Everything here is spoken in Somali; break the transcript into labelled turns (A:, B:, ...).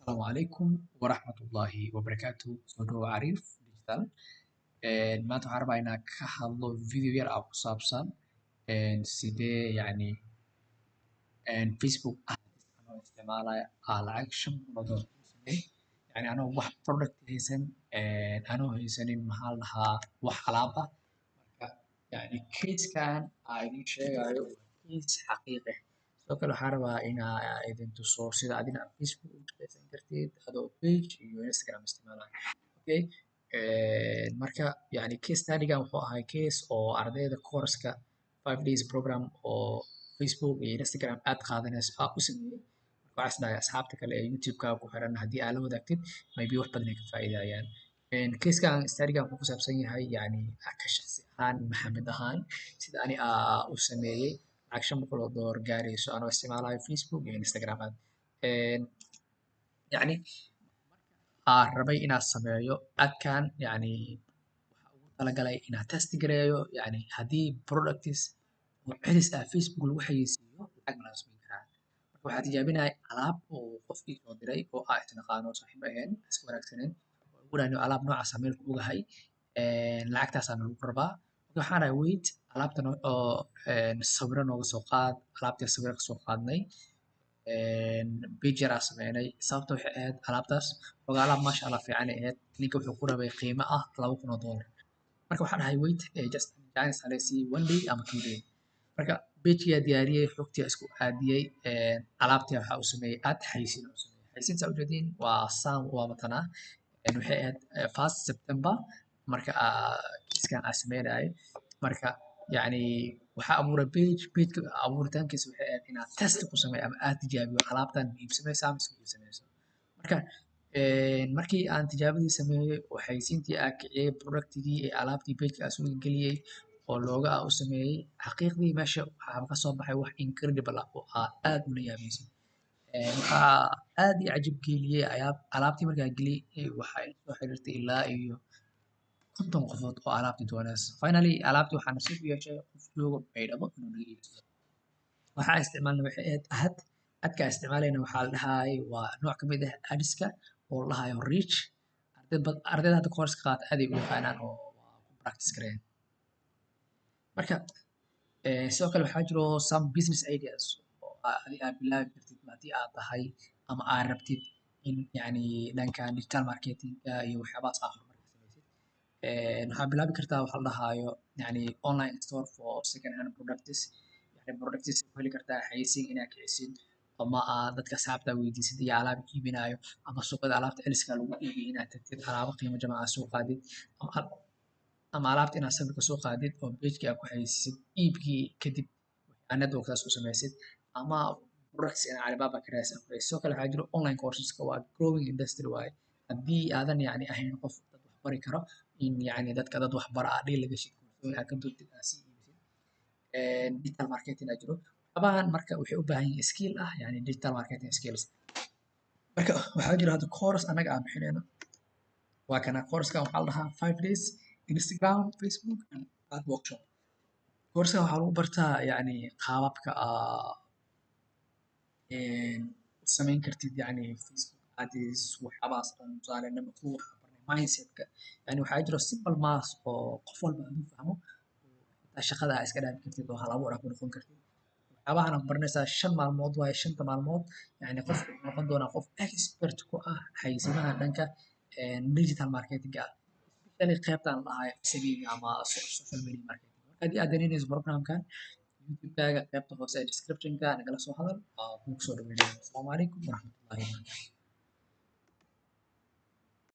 A: Asalaamu calaykum waraxmatullaahi wabarakaatu. Soo dhawo Cariif Digital. Maanta waxaan rabaa inaan ka hadlo video yar ah ku saabsan sidee yacni Facebook ads anoo isticmaalaya aa lacag $500 ku sameeyey, yani anoo wax product haysan, anoo haysanin, maxaa la dhahaa, wax alaab ah. Marka yani case-kan aan idin sheegayo waa case xaqiiqi ah. Sidoo kale waxaan rabaa inaa idin tuso sida adina Facebook ugu shaqaysan kartid adoo page iyo Instagram isticmaalaya. Okay, marka yani case study-gan wuxuu ahay case oo ardayda course-ka 5 days program oo Facebook iyo Instagram aad qaadanayso aa u sameeyey. Marka waxaan is dhahay asxaabta kale ee YouTube-ka ku xiran haddii aad la wadaagtid, maybe wax badan ay ka faa'iidayaan. Case-kan study-gan wuxuu ku saabsan yahay yani ka shaqsi ahaan, Maxamed ahaan, sida ani aa u sameeyey lacag $500 gaarayso anoo isticmaalayo Facebook iyo Instagram ad. Yani aan rabay inaan sameeyo ad-kan, yani waxaa ugu talagalay inaan test gareeyo, yani haddii products oo celis ah Facebook lagu xayeysiiyo, lacag ma laga sameyn karaa. Marka waxaa tijaabinaya alaab oo qof ii soo diray oo aan isnaqaano, saaxiib ahayn, isku wanaagsaneen, oo igu dhahay alaab noocaas ah meel ku ogahay, lacagtaasaa lagu rabaa. Marka waxaan dhahay, "Wait, alaabtan oo sawiro nooga soo qaad." Alaabtii sawiro kasoo qaadnay, page yar aan sameynay. Sababta waxay ahayd alaabtaas xogaa alaab maasha Allah fiican ay ahayd. Ninka wuxuu ku rabay qiimo ah $2,000. Marka waxaan dhahay, "Wait, just chance hala sii one day ama 2 day." Marka page-kii diyaariyey, xogtii isku aadiyey, alaabtii waxaa u sameeyey ad xayeysiin u sameeyey. Xayeysiinta ujeediin waa sam waa matanaa. Waxay ahayd 1 September marka kiiskan aan sameynayay. Marka yacni waxaa abuuray page. Pageka abuuritaankiisa waxay ahayd inaad test ku sameeyo ama aad tijaabiyo alaabtan ma iibsamaysaa mise ma iibsamayso. Marka markii aan tijaabadii sameeyey oo xayeysiintii aan kiciyey, productigii iyo alaabtii pageka aan soo geliyey oo looga ah u sameeyey, xaqiiqdii meesha waxaa ka soo baxay wax incredible ah oo aad aad ula yaabaysid. Waxaa aad ii cajab geliyey ayaa alaabtii markaan geliyey waxaa ila soo xiriirtay ilaa iyo 50 qofood oo alaabtii doonaysa. Finally alaabtii waxaa nasiib u yeeshay qof joogo Baydhabo inuu naga iibsado. Waxaa isticmaalnay waxay ahayd ad. Adka isticmaalayna waxaa la dhahaayay waa nooc ka mid ah adska oo la dhahayo reach. Ardayda hadda course ka qaata aad ay u yaqaanaan oo waa ku practice gareeyaan. Marka sidoo kale waxaa jiro some business ideas oo adi aad bilaabi kartid haddii aad tahay ama aad rabtid in yacni dhankan digital marketing-ka iyo waxyaabahaas aad horumar ka sameysid. Waxaa bilaabi kartaa waxa la dhahaayo yacni online store for second hand products. Yani products ku heli kartaa xayeysiin inaad kicisid ama aad dadka asxaabta weydiisid iyo alaab iibinayo ama suuqyada alaabta celiska lagu iibiyo inaad tagtid, alaabo qiimo jaban aad soo qaadid, ama alaabta inaad sawirka soo qaadid oo page-kii aad ku xayeysiisid, iibkii kadib aad network-kaas u sameysid, ama products inaad Alibaba ka raadsid. Sidoo kale waxaa jiro online courses-ka, waa growing industry waaye. Haddii aadan yacni ahayn qof dad wax bari karo, in yacni dadka dad wax bara aad deal la gashid, koorsooyin aad ka duubtid, aad sii iibisid. Digital marketing aa jiro. Waxyaabahan marka waxay u baahan yihiin skill ah, yani digital marketing skills. Marka waxaa jiro hadda course annaga aan bixinayno, waa kana. Course-kan waxaa la dhahaa 5 days Instagram, Facebook and ad workshop. Course-kan waxaa lagu bartaa yacni qaababka aa u samayn kartid yacni Facebook ads, waxyaabahaas dhan. Tusaale number two waxaa barnay mindset-ka. Yani waxaa jiro simple maths oo qof walba hadduu fahmo xitaa shaqada aa iska dhaafi kartid oo hal abuur aa ku noqon kartid. Waxyaabahan aad baranaysaa 5 maalmood waaye. Shanta maalmood yani qofku wuxuu noqon doonaa qof expert ku ah xayeysiimaha dhanka digital marketing ah, especially qaybtan la dhahayo SME ama social media marketing. Marka haddii aad danaynayso programkan, YouTube-kaaga qaybta hoose ee description-ka nagala soo hadal, waa kugu soo dhaweynaya. Asalaamu calaykum waraxmatullahi wabarakatuh.